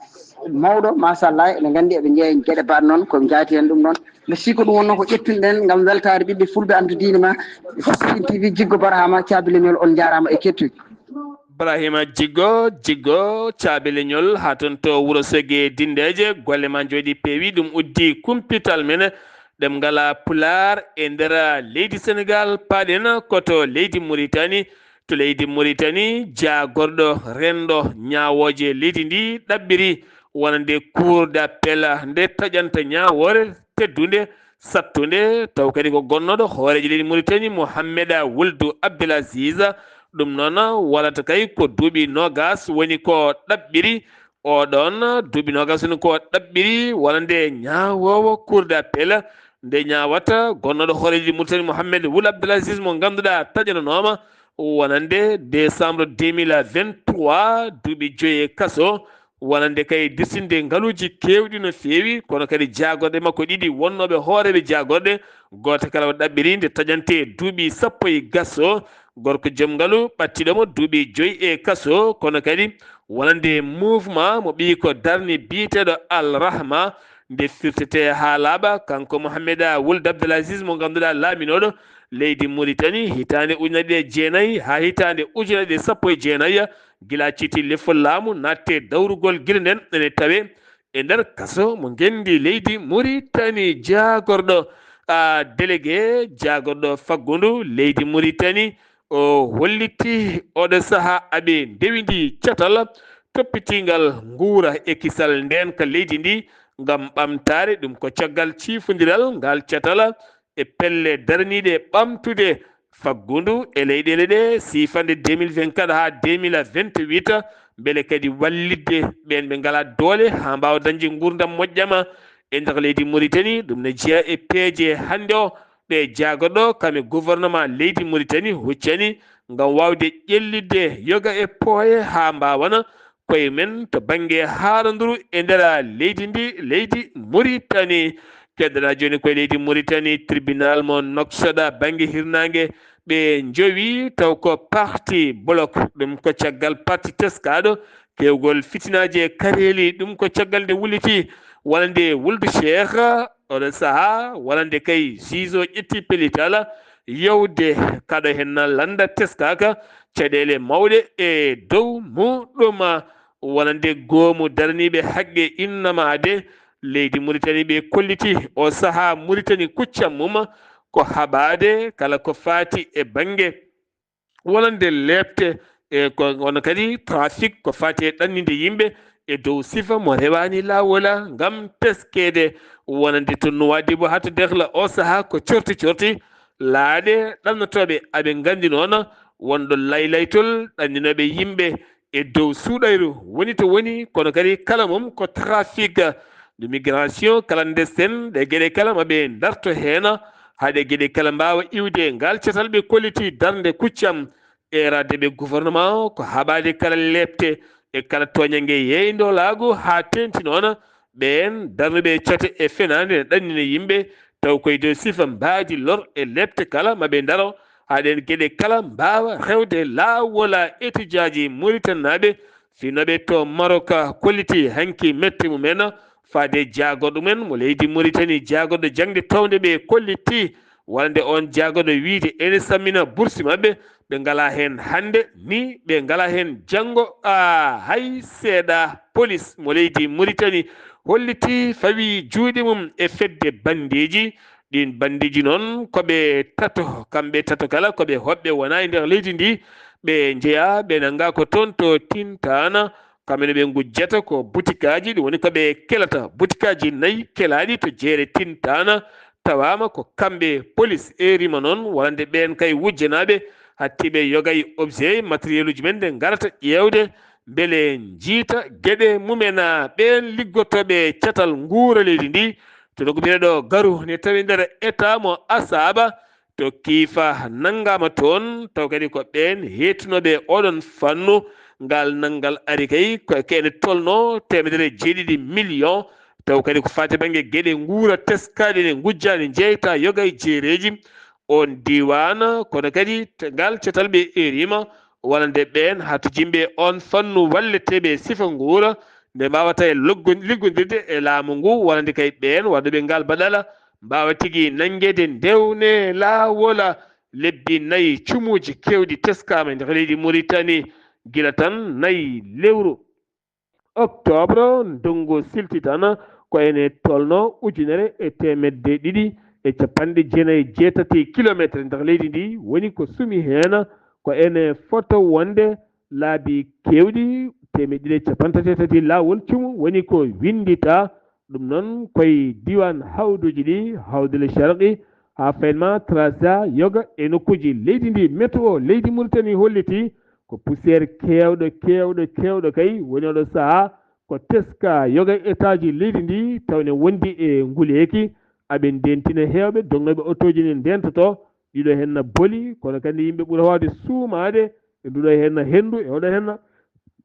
mawɗo, machallah, eɗen nganndi eɓe njeeya geɗe mbaɗ noon, ko jaati heen ɗum noon. Nde si ko ɗum wonno ko ƴettunoɗen ngam weltaare ɓiɓɓe fulɓe, am to diine ma, Fasikin T V, Jiggo Barhama, Caabi Leñol, on njaaraama e kettude. Ibrahima Jiggo, Jiggo, Caabi Leñol, haa toon to Wuro Soge Dindeeje, golle ma njooɗi peewi, ɗum uddi kumpital men, ɗemngal Pulaar e nder leydi Senegaal, paaɗen ko to leydi Muritani, to leydi Muritani, jaagorɗo renndo ñaawooje leydi ndi ɗaɓɓiri wonande Cour d'appel nde taƴanta ñaawoore teddunde, sattunde, taw kadi ko gonnooɗo hooreejo leydi Muritani, Mohammeda Wuldu Abdul Aziz. Ɗum noon wallata kay ko duuɓi noogas woni ko ɗaɓɓiri oɗon, duuɓi noogas woni ko ɗaɓɓiri wonande ñaawoowo Cour d'appel nde ñaawata gonnooɗo hooreejo leydi Muritani, Mohammed Wul Abdul Aziz, mo ngannduɗaa taƴanonooma wonande décembre deux mille vingt-trois, duuɓi joyi e kaso, wonande kay dirsinde ngaluuji keewɗi no feewi, kono kadi jaagorɗe makko ɗiɗi wonnooɓe hooreeɓe jaagorɗe, gooto kala o ɗaɓɓiri nde taƴante duuɓi sappo e kaso, gorko joom ngalu ɓattiiɗo mo duuɓi joyi e kaso, kono kadi wonande mouvement mo ɓiyi ko darni biyeteeɗo Al Rahma, nde firtete haa laaɓa, kanko Mohammeda Wuld Abdul Aziz mo ngannduɗaa laaminooɗo leydi Muritani hitaande ujunere ɗiɗi e jeenayi haa hitaande ujunere ɗiɗi e sappo e jeenayi, gila ciiti lefol laamu, naatte dawrugol gila nden ene tawe e nder kaso mo ngenndi leydi Muritani. Jaagorɗo, a, délégué, jaagorɗo faggundu leydi Muritani, o holliti oɗo sahaa aɓe ndewindi catal toppitiingal nguura e kisal ndeenka leydi ndi ngam ɓamtaare. Ɗum ko caggal ciifondiral ngal catal e pelle daraniiɗe ɓamtude faggundu e leyɗeele ɗe, siifande deux mille vingt-quatre haa deux mille vingt-huit, mbele kadi wallitde ɓeen ɓe ngalaa doole haa mbaawa dañde nguurndam moƴƴam e nder leydi Muritani. Ɗum ne jeyaa e peeje hannde o ɗe jaagorɗo kam e gouvernement leydi Muritani huccani ngam waawde ƴellitde yoga e pooye haa mbaawana koye men to bannge haaranduru e nder leydi ndi, leydi Muritani. Keddana jooni koye leydi Muritani, tribunal mo Nouakchott bannge hirnaange, ɓe njowi taw ko parti bloc, ɗum ko caggal parti teskaaɗo keewgol fitinaaji e kareeli, ɗum ko caggal nde wulliti wonande Wuldu Cheikh, oɗon sahaa wonande kay juge o ƴetti pellital yewde kaɗo heen lannda teskaaka, caɗeele mawɗe e dow muɗum. Wonande goomu daraniiɓe haqqe innamaade leydi Muritani, ɓe kolliti o sahaa Muritani kuccam mum ko haɓaade kala ko faati e bannge wonande leepte, e ko, kono kadi trafic ko faati e ɗanninde yimɓe e dow sifa mo rewaani laawol ngam teskeede. Wonande to Nuwaadibu haa to Dehla o sahaa ko corti corti laaɗe ɗannotooɓe, aɓe nganndi noon wonɗo laylaytol ɗanninooɓe yimɓe e dow suuɗayru woni to woni, kono kadi kala mum ko trafic de migration clandestine, ɗe geɗe kala ma ɓe darto heen, haa ɗe geɗe kala mbaawa iwde ngal catal ɓe kolliti darnde kuccam, eeraade ɓe gouvernement o ko haɓaade kala leepte e kala tooñannge yeeyndoolaagu, haa teeŋti noon ɓeen darnuɓe e cate e fenaande ne ɗannina yimɓe, taw koye dow sifa mbaadi lor e leepte kala ma ɓe ndaro, haa ɗeen geɗe kala mbaawa rewde laawol. Etijaaji Muritanaaɓe Finooɓe to Maroka kolliti hanki mette mumen faade jaagoɗo mumen mo leydi Moritani, jaagoɗo jaŋde townde ɓe kolliti wonande on jaagoɗo wiyde ene sammina bursi maɓɓe, ɓe ngalaa heen hannde, ni ɓe ngalaa heen janngo. A, hay seeɗa, polis mo leydi Moritani holliti fawi juuɗe mum e fedde banndeeji. Ɗiin banndeeji noon ko ɓe tato, kamɓe tato kala ko ɓe hoɓɓe wonaa e nder leydi ndi. Ɓe njeyaa, ɓe nanngaa ko toon to Tintaana. Kamɓe ne ɓe ngujjata ko butikaaji, ɗum woni ko ɓe kelata. Butikaaji nayi kelaaɗi to jeere Tintaana tawaama ko kamɓe. Polis eerima noon wonande ɓeen kay wujjanaaɓe hattiiɓe yoga e objet, matériel uji men nde ngarata ƴeewde mbele njiita geɗe mumen. Ɓeen liggotooɓe catal nguura leydi ndi to nokku biyeteeɗo Garu ne tawi nder état mo Asaaba, to Kiifa nanngaama toon, taw kadi ko ɓeen heedtunooɓe oɗon fannu. Ngal nanngal ari kay ko, ko ene tolnoo teemedere jeeɗiɗi million, taw kadi ko faati bannge geɗe nguura teskaaɗe ne ngujjaani, njeyta yoga e jeereeji. On diiwaan, kono kadi te-, ngal catal ɓe eerima wonande ɓeen hatojinɓe on fannu walleteeɓe sifa nguura, nde mbaawata e loggo-, liggondirde e laamu ngu, wonande kay ɓeen waɗuɓe ngal baɗala mbaawa tigi nanngeede ndewne laawola. Lebbi nayi cumuuji keewɗi teskaama e nder leydi Moritani, gila tan nayi lewru octobre, ndonngu silti tan ko ene tolnoo ujunere e teemedde ɗiɗi e capanɗe jeenayi e jeetati kilometre nder leydi ndi, woni ko sumi heen ko ene fota wonde laabi keewɗi teemedde ɗiɗi e capanɗe tati e tati laawol cumu woni ko winnditaa. Ɗum noon koye diiwaan hawduuji ɗi, Hawdul Sharqi, haa faynma Trasa, yoga e nokkuuji leydi ndi. Météo leydi Mauritanie holliti ko poussière keewɗo, keewɗo, keewɗo kay woni oɗo sahaa ko teska yoga e état ji leydi ndi, taw ne wondi e nguleeki. Aɓe ndentina heewɓe, dognooɓe otooji ne ndentoto. Ɗiɗo heen na boli, kono kadi yimɓe ɓura waawde suumaade e nduɗo heen na henndu, e oɗo heen na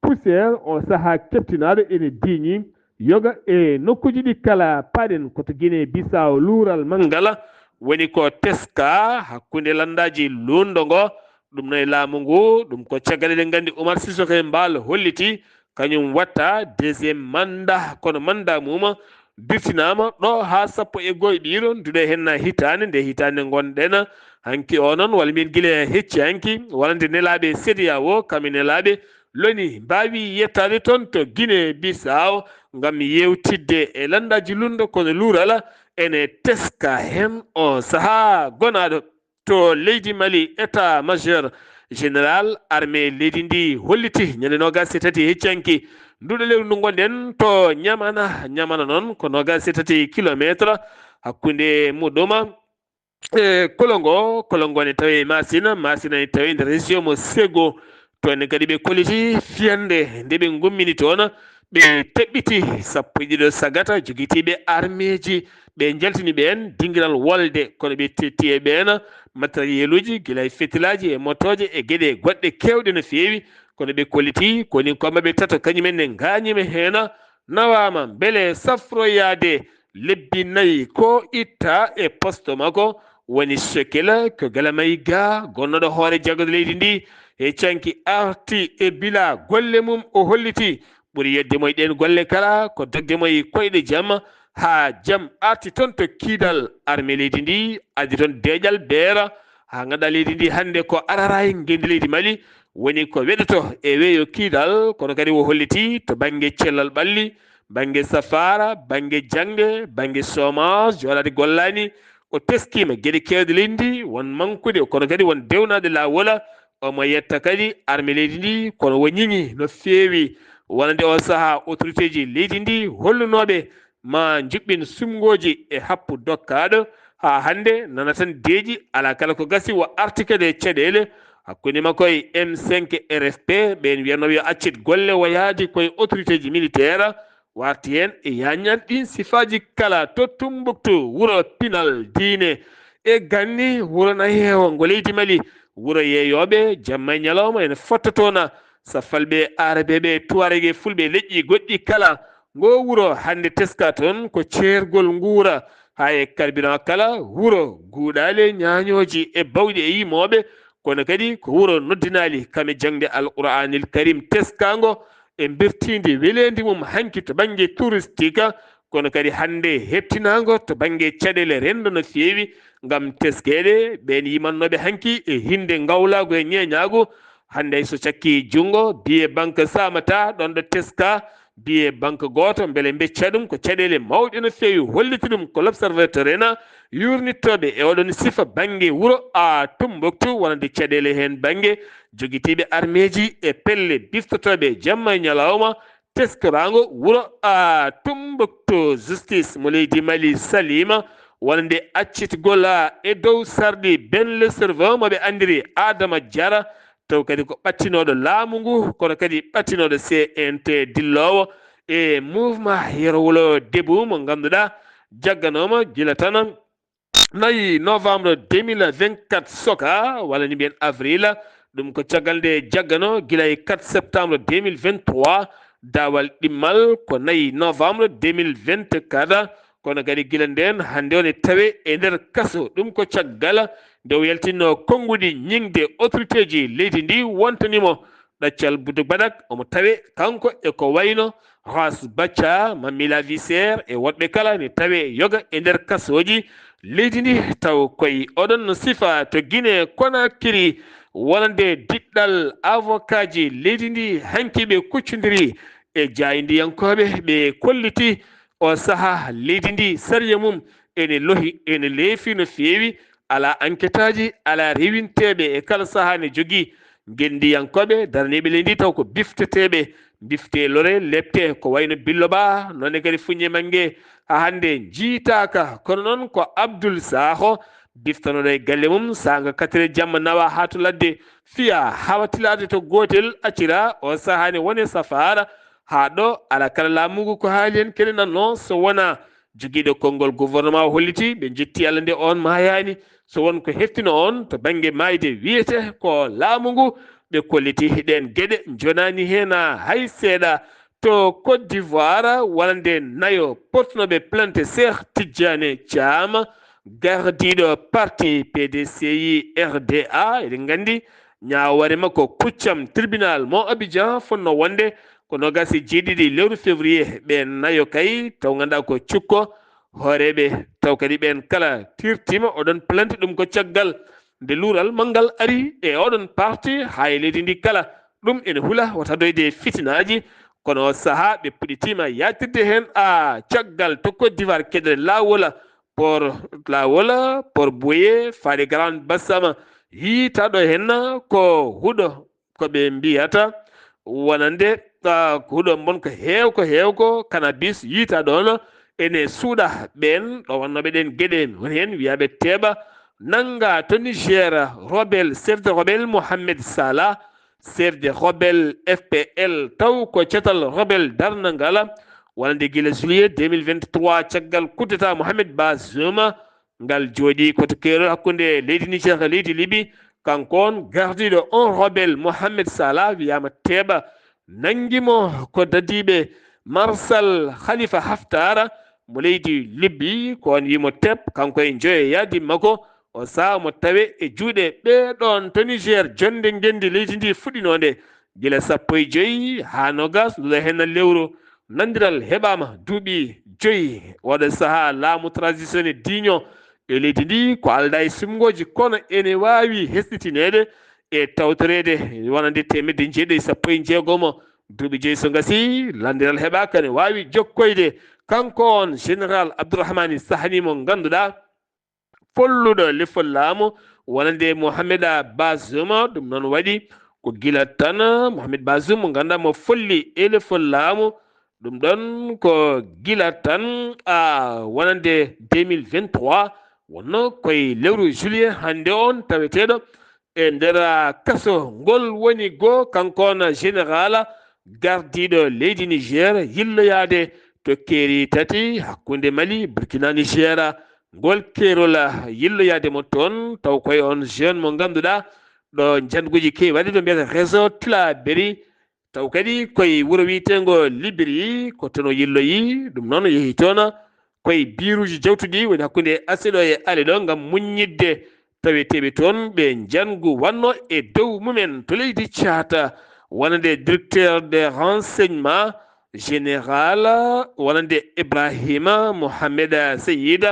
poussière. O sahaa keptinaaɗo ene diiñi yoga e nokkuuji ɗi kala. Paaɗen ko to Guinée Bissau, luural Mangala woni ko teska hakkunde lanndaaji luundo ngo. Ɗum no e laamu ngu, ɗum ko caggal eɗen nganndi Oumar Sissoko Embaló holliti kañum watta deuxième mandat, kono mandat mum dirtinaama ɗo haa sappo e goy ɓiiro nduɗo heen na hitaande, nde hitaande ngonɗen hanki o noon, walla mbiyen gila hecci hanki, walla nde nelaaɓe CEDEAO, kamɓe nelaaɓe loni mbaawi yettaade toon to Guinée Bissau ngam yeewtidde e lanndaaji luundo, kono luural ene teska heen o sahaa. Gonaaɗo to leydi Mali, état major général armée leydi ndi holliti ñande noogaas e tati hecci hanki nduɗo lewru ndu ngonɗen to Ñamana. Ñamana noon ko noogaas e tati kilometre hakkunde muɗum e Kolongo. Kolongo ne tawi Masina, Masina ne tawi nder région mo Sego. Toon ne kadi ɓe kolliti fiyannde nde ɓe ngummini toon, ɓe teɓɓiti sappo e ɗiɗo sagata jogitiiɓe armeeji, ɓe njaltini ɓeen dingiral wolde, kono ɓe tetti e ɓeen matériel uji, gila e fetilaaji e motooje e geɗe goɗɗe keewɗe no feewi, kono ɓe kolliti ko ni ko maɓɓe tato kañum en ne ngaañima heen, nawaama mbele safroyaade lebbi nayi ko itta e poste makko. Woni Sokela ko Galamay Ga, gonnooɗo hoore jaggude leydi ndi, e canki arti e bila golle mum, o holliti ɓuri yedde mo e ɗeen golle kala ko dogde mo e koyɗe jam haa jam arti toon to Kiidal. Armée leydi ndi addi toon deeƴal beera haa ngannduɗaa leydi ndi hannde ko araraay ngenndi leydi Mali woni ko weɗoto e weeyo Kiidal, kono kadi o holliti to bannge cellal ɓalli, bannge safaara, bannge jaŋde, bannge chômage, jooɗaade gollaani. O teskiima geɗe keewɗe leydi ndi, won mankude, kono kadi won dewnaade laawol. Omo yetta kadi armée leydi ndi, kono o ñiŋi no feewi. Wonande o sahaa, autorité ji leydi ndi hollunooɓe ma njuɓɓin sumngooji e happu dokkaaɗo. Haa hannde nana tan deeƴi, alaa kala ko gasi, o arti kadi e caɗeele hakkunde makko e M cinq R F P, ɓeen wiyanooɓe yo accit golle, o yaadi koye autorité ji militaire, warti heen e yaañan ɗiin sifaaji kala to Tumbuktu, wuro pinal diine e ganni, wuro na heewo ngo leydi Mali, wuro yeeyooɓe jamma e ñalawma ene fotta toon, saffalɓe, aarabeeɓe, tuwareege, fulɓe, leƴƴi goɗɗi kala. Ngo wuro hannde teska toon ko ceergol nguura, haa e carburant kala, wuro guuɗaale, ñaañooji e bawɗi e yimooɓe, kono kadi ko wuro noddinaali kam e jaŋde Alqur'aanil Karim teskaango e mbirtiindi weleendi mum hanki to bannge touristique, kono kadi hannde heɓtinaango to bannge caɗeele renndo no feewi ngam teskeede ɓeen yimannooɓe hanki e hinnde ngawlaagu e ñeeñaagu. Hannde hay so cakki junngo, billet banque saamataa ɗoon ɗo teskaa billet banque gooto, mbele mbecca ɗum ko caɗeele mawɗe no feewi holliti ɗum ko L'Observateur ena yuurnittooɓe e oɗon sifa bannge wuro a Tumbuktu wonande caɗeele heen bannge jogitiiɓe armeeji e pelle biftotooɓe jamma e ñalawma teskoraango wuro a Tumbuktu. Justice mo leydi Mali saliima wonande accitgol a e dow sarɗi Ben le Cerveau mo ɓe anndiri Adama Jara, taw kadi ko ɓattinooɗo laamu ngu kono kadi ɓattinooɗo C N T dilloowo e mouvement Yero Wolo Debout mo ngannduɗaa jagganooma gila tan nayi novembre deux mille vingt-quatre soka walla ni mbiyen avril. Ɗum ko caggal nde jaggano gila e quatre septembre deux mille vingt-trois, daawal ɗimmal ko nayi novembre deux mille vingt-quatre. Kono kadi gila ndeen hannde o ne tawe e nder kaso. Ɗum ko caggal nde o yaltinno konnguɗi ñiŋde autoriteeji leydi ndi wontani mo ɗaccal buddu baɗak. Omo tawe kanko e ko wayno Ras Bacha, Mamila Visser e woɗɓe kala ne tawe yoga e nder kasooji leydi ndi. Taw koye oɗon no sifa to Guinée Conakry wonande diɗɗal avocatji leydi ndi hanki ɓe kuccondiri e jaayndiyankooɓe, ɓe kolliti o saha leydi ndi sariya mum ene lohi, ene leefi no feewi, alaa anketaaji, alaa rewinteeɓe e kala saha ne jogii ngenndiyankooɓe daraniiɓe leydi taw ko bifteteeɓe, bifte lore, lepte, ko wayno Billo Ba, noone kadi Fuñe Mange, haa hannde njiitaaka. Kono noon ko Abdoul Sakho, biftanooɗo e galle mum, saanga quatre heures jamma nawa haa to ladde, fiya hawa tilaade to gootel, accira o sahaa ne wone safaara, haa ɗo alaa kala laamu ngu ko haali heen kene nanno, so wonaa jogiiɗo konngol gouvernement o holliti, ɓe njetti Alla nde oon maayaani, so won ko heftino oon to bannge maayde wiyete ko laamu ngu, ɓe kolliti ɗeen geɗe, njonaani heen hay seeɗa. To Côte d'Ivoire, wonande nayo portunooɓe plainte Cheikh Tidiane Thiam, gardiiɗo parti P D C I R D A, eɗen nganndi ñaawore makko kuccam tribunal mo Abidjan fotno wonde ko noogaas e jeeɗiɗi lewru février. Ɓeen nayo kay taw ngannduɗaa ko cukko hooreeɓe, taw kadi ɓeen kala tirtiima oɗon plainte. Ɗum ko caggal nde luural manngal ari e oɗon parti haa e leydi ndi kala. Ɗum ene hula wota doyde e fitinaaji, kono o sahaa ɓe puɗɗitiima yaatirde heen a caggal to Côte d'Ivoire keɗre laawol, Port laawol, Port Bouyer, faade Grand Bassam, yiytaɗo heen ko huɗo ko ɓe mbiyata wonande, ah, ko huɗo mbon ko heew, ko heew ko cannabis yiyta ɗoon ene suuɗa ɓeen ɗo wonnooɓe ɗeen geɗe, woni heen wiyaaɓe teeɓa nannga to Niger, rebelle, chef de rebelle Mohamed Salah, chef de rebelle F P L, taw ko catal rebelle darnangal, wonande gila juillet deux mille vingt-trois, caggal coup d'état Mohamed Bazoum, ngal jooɗii ko to keerol hakkunde leydi Niger e leydi Libi. Kanko on gardiiɗo on rebelle Mohamed Salah wiyaama teeɓa, nanngi mo ko dadiiɓe Marsal Khalifa Haftar mo leydi Libi, ko on wii mo teep, kanko e njoyo yaadi makko, o saha mo tawe e juuɗe ɓee ɗoon to Niger, jonnde ngenndi leydi ndi fuɗɗinoonde gila sappo e joy haa noogaas, nduɗo heen lewru. Nanndiral heɓaama duuɓi joyi. Oɗo sahaa laamu transition e diiño e leydi ndi, ko aldaa e suɓngooji, kono ene waawi hesɗitineede e tawtoreede wonande teemedde jeeɗiɗi e sappo e jeegomo. Duuɓi joyi so ngasii, lanndiral heɓaaka, ne waawi jokkoyde. Kanko on Général Abdourahmane Sahani mo ngannduɗaa, folluɗo lefol laamu wonande Mohameda Bazoum. Ɗum noon waɗi ko gila tan Mohamed Bazoum mo ngannduɗaa mo folli e lefol laamu. Ɗum ɗoon ko gila tan a wonande deux mille vingt-trois, wonno koye lewru juillet hannde on taweteeɗo e nder kaso ngol woni goo, kanko on général gardiiɗo leydi Niger yilloyaade to keeri tati hakkunde Mali, Burkina, Niger. Ngol keerol yilloyaade mo toon, taw koye on jeune mo ngannduɗaa ɗo njannguuji keewi waɗde, ɗo mbiyata réseau Tilaberi, taw kadi koye wuro wiyeteengo Libiri, ko toon o yilloyi. Ɗum noon o yehi toon koye biiruuji jawtuɗi woni hakkunde Aseɗo e Aleɗo ngam muññitde taweteeɓe toon ɓe njanngu wanno e dow mumen to leydi Caata. wonande directeur des renseignements général, wonande Ibrahima Mohamed Seyid,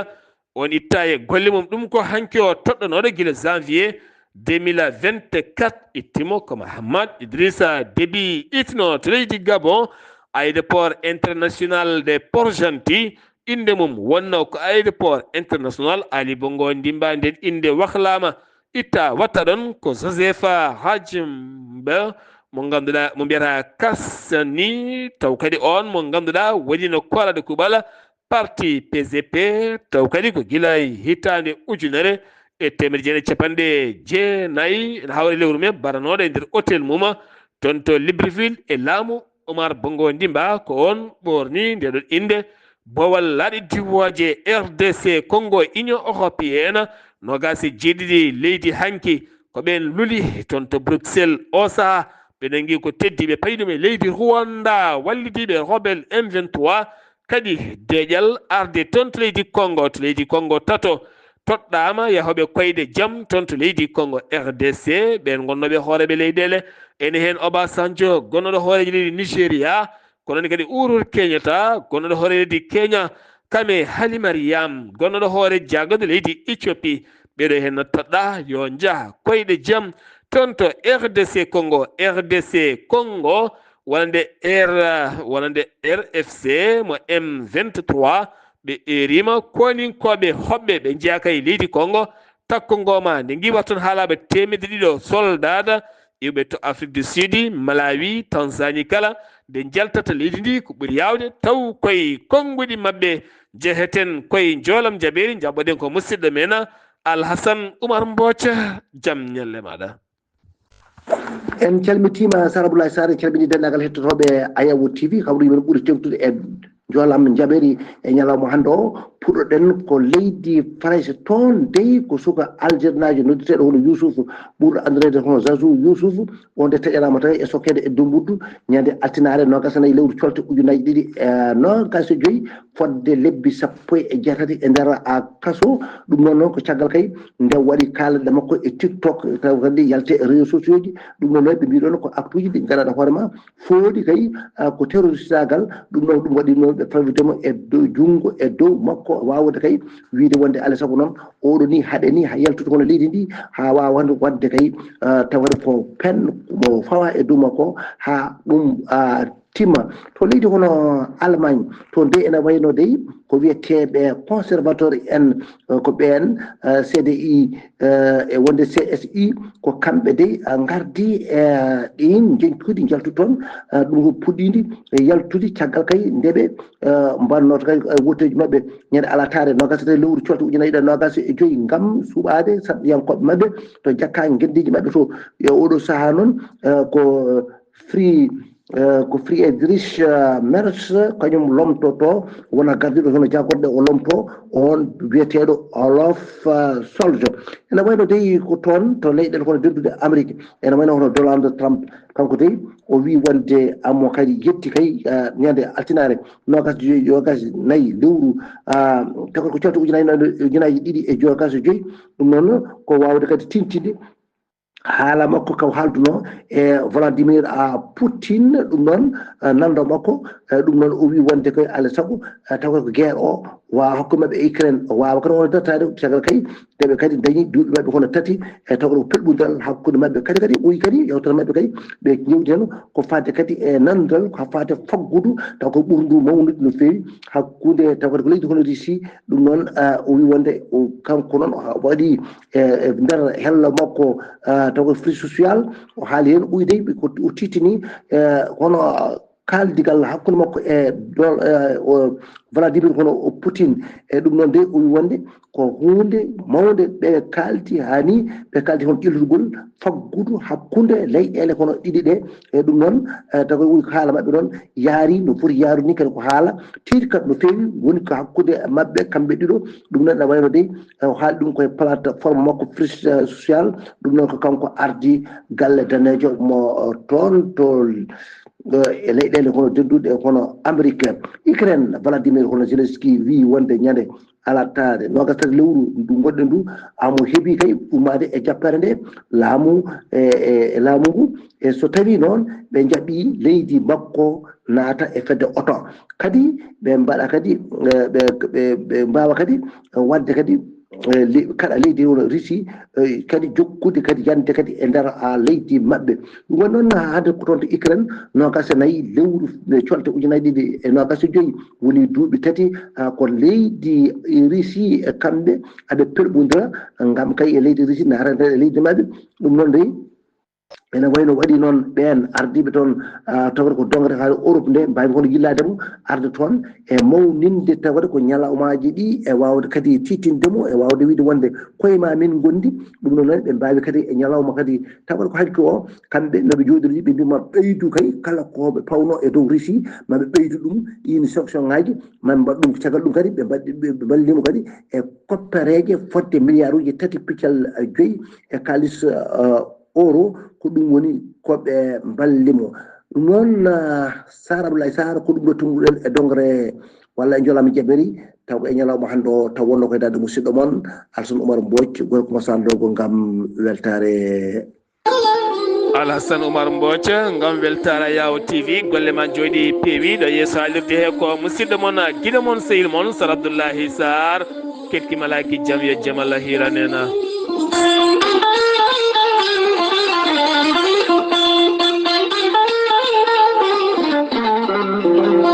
on itta e golle mum. Ɗum ko hanki o toɗɗanooɗo gila janvier deux mille vingt-quatre, ittimo ko Mahamad Idrissa Déby itno to leydi Gabon, aéroport international de Port-Gentil. Innde mum wonno ko aéroport international Ali Bongo Ndimba. Nden innde waklaama, itta watta ɗon ko Joseph Hajimba mo ngannduɗaa, mo mbiyata Kasani, taw kadi on mo ngannduɗaa woni no koolade kuɓal parti P G P, taw kadi ko gila e hitaande ujunere e teemedde jeenayi capanɗe jeenayi, ene hawri lewru me baranooɗo e nder hôtel mum toon to Libreville e laamu Omar Bongo Ndimba. Ko on ɓoorni nde ɗon innde. Boowal laaɗe diwooje R D C Congo, Union Européenne, noogaas e jeeɗiɗi leydi hanki ko ɓeen luli toon to Bruxelles. O sahaa ɓe nangi ko teddi, ɓe payi ɗum e leydi Rwanda, wallidiiɓe rebelle M vingt-trois. Kadi deeƴal arde toon to leydi Congo, to leydi Congo tato toɗɗaama yahooɓe koyɗe jam toon to leydi Congo R D C, ɓeen ngonnooɓe hooreeɓe leyɗeele, ene heen Obasanjo, gonnooɗo hooreejo leydi Nigeria, kono ne kadi Uhuru Kenyatta, gonnooɗo hoore leydi Kenya, Kame Hailemariam, gonnooɗo hoore jaagorɗe leydi Ethiopie. Ɓeeɗo heen no toɗɗaa yo njah koyɗe jam toon to R D C Congo, R D C Congo, wonande R, wonande R F C mo M vingt-trois. Ɓe eeriima koninkooɓe hoɓɓe ɓe njeyaa kay leydi Congo, takko ngoma nde ngiwa toon haalaaba teemedde ɗiɗo soldaada iwɓe to Afrique du Sud, Malawi, Tanzanie kala, nde njaltata leydi ndi ko ɓuri yaawde, taw koye konnguɗi maɓɓe njeheten. Koye njoolam jaɓeeri, njaɓɓoɗen ko musidɗo men Alhasan Umar Mbooca. Jam ñalle maaɗa. En calmitiima Sara Abdoulaye Sarr, en calminii denndaangal hettotooɓe Ayawo T V. Hawru men ɓuri teeŋtude e njoolam jaɓeeri e ñalawma hannde o. Puɗɗoɗen ko leydi Farayse, toon dey ko suka aljernaajo noddeteeɗo hono Youssouf, ɓurɗo anndireede hono Zazou Youssouf. On de taƴanaama tawi e sokkeede e Dumbudu ñande altinaare noogaas e nayi lewru colte ujunaaji ɗiɗi e noogaas e joyi, fodde lebbi sappo e jeetati e nder a kaso. Ɗum noon noon ko caggal kay nde waɗi kaalalɗe makko e TikTok, taw kadi yalte e réseaux sociaux ji. Ɗum noon noon ɓe mbiɗon ko acte uji ɗi ngannduɗaa hoore ma fooɗi kay, ah, ko terroristaagal. Ɗum noon ɗum waɗi noon ɓe fawitemo e dow junngo e dow makko, waawde kay wiide wonde alaa sago noon oɗo ni haɗe ni ha yaltude hono leydi ndi, ha waawa waɗde kay, ah, tawata ko peine mo fawa e dow makko ha ɗum, ah, timma. To leydi hono Allemagne, to nde ene wayno dey ko wiyeteeɓe conservateur en, eh, ko ɓeen, eh, C D I, eh, e wonde C S I, ko kamɓe dey, eh, ngardi e ɗin njeñtuuji njaltu toon, eh, ɗum ko puɗɗiindi e yaltude caggal kay nde ɓe, eh, mbannoo to kay, eh, wooteeji maɓɓe ñande alataare noogaas e tati lewru colte ujunaaji ɗiɗi e noogaas e joyi ngam suɓaade saɗɗiyankooɓe maɓɓe to jakka ngenndiiji maɓɓe to. E oɗo sahaa noon, eh, ko Fri-, eh, ko Friedrich, eh, Merz, kañum lomtoto, wona gardiiɗo hono jaagorɗe o lomto, on wiyeteeɗo Olaf, eh, Scholz. Ene wayno dey ko toon to leyɗeele hono dennduɗe Amérique, ene wayno hono Donald Trump, kanko dey o wii wonde amo kadi yetti kay, eh, ñande altinaare noogaas e joyi, noogaas e nayi lewru, ah, tawa ko colte ujunaaji, ujunaaji ɗiɗi e noogaas e joyi. Ɗum noon ko waawde kadi tintinde haala makko ka o haalduno e Vladimir, ah, Poutine, ɗum noon, ah, nanndo makko, eh, ɗum noon o wii wonde koye alaa sago, eh, tawa ko guerre o waawa hakkunde maɓɓe e Ukraine, o waawa kadi wonde dartaade caggal kay nde ɓe kadi ndañi duuɓi maɓɓe hono tati, e tawa ko pelɓudiral hakkunde maɓɓe kadi, kadi o wii kadi yewtere maɓɓe kadi ɓe jewti heen ko faade kadi e nanndal ko faade faggudu taw ko ɓurndu mawnude no feewi hakkunde taw kadi ko leydi hono Russie. Ɗum noon, ah, o wii wonde o kanko noon o waɗi e, e nder hello makko, ah, taw ko Free Social, o haali heen ɓuyde ko o titini, eh, hono, ah, kaaldigal hakkunde makko e dol-, eh, o Vladimir hono o Poutine. E ɗum noon de o wii wonde ko huunde mawnde ɓe kaaldi, haa ni ɓe kaaldi hono ƴellitgol faggudu hakkunde leyɗeele hono ɗiɗi ɗe. E ɗum noon, eh, taw ko o wii ko haala maɓɓe noon yaari no foti yaarude ni, kadi ko haala tiiɗi kadi no feewi woni ko hakkunde maɓɓe kamɓe ɗiɗo. Ɗum noon ene wayno dey, eh, o haali ɗum koye plateforme makko Free, eh, Social. Ɗum noon ko kanko ardi galle daneejo mo, eh, toon to, eh, e leyɗeele hono dennduɗe hono Amérique. Ukraine, Vladimir hono Zelensky wi wonde ñande alartaare nogas tati lewru ndu gonɗen ndu, amo heɓi kay ummaade e jappere nde laamu e e laamu ngu. E so tawi noon ɓe jaɓɓi leydi makko naata e fedde otan, kadi ɓe mbaɗa kadi ɓe ɓe ɓe mbawa kadi wadde kadi kaɗa leydi won Russie kadi jokkude kadi yande kadi e nder leydi maɓɓe. Ɗum woni noon hannde ko toon to Ukraine nogas e nayi lewru colte ujunnaji ɗiɗi e nogas e joyi, woni duuɓi tati ko leydi Russie e kamɓe aɓe perɓodira ngam kay e leydi Russie naatande e leydi maɓɓe. Ɗum noon dey ene wayno waɗi noon ɓeen ardiiɓe toon tawata ko dongre haali Europe nde mbawi kono yillaade mo arde toon e mawninde tawata ko ñalawmaaji ɗi e waawde kadi tiiɗtinde mo e waawde wiide wonde koye ma min ngondi. Ɗum noon noon ɓe mbawi kadi e ñalawma kadi tawata ko hanki o kamɓe noɓe jooɗiri ɓe mbima ɓeydu kay kala koɓe pawno e dow Russie maɓe ɓeydu ɗum ɗin sanction ngaji maɓe mbaɗa ɗum caggal ɗum kadi ɓe mbaɗi ɓe mballimo kadi e koppereje fodde milliard uji tati piccal joyi e kalis euro. Ko ɗum woni ko ɓe mballi mo. Ɗum noon Sar Abdoulaye Sar ko ɗum ɗo tumruɗen e dongre walla e njolama jaɓɓeri taw ko e ñalawma hannde o taw wonno koye darde musidɗo mon Alsan Oumar Mbodj gorko mo sandogo ngam weltare. Alhassan Oumar Mbodj ngam weltara Yawo T V golle ma jooɗi peewi ɗo yeeso haalirde he ko musidɗo mon giɗo mon sehil mon Sar Abdoullahi Sar. Ketki malaki jam yo jam Allah hiranena.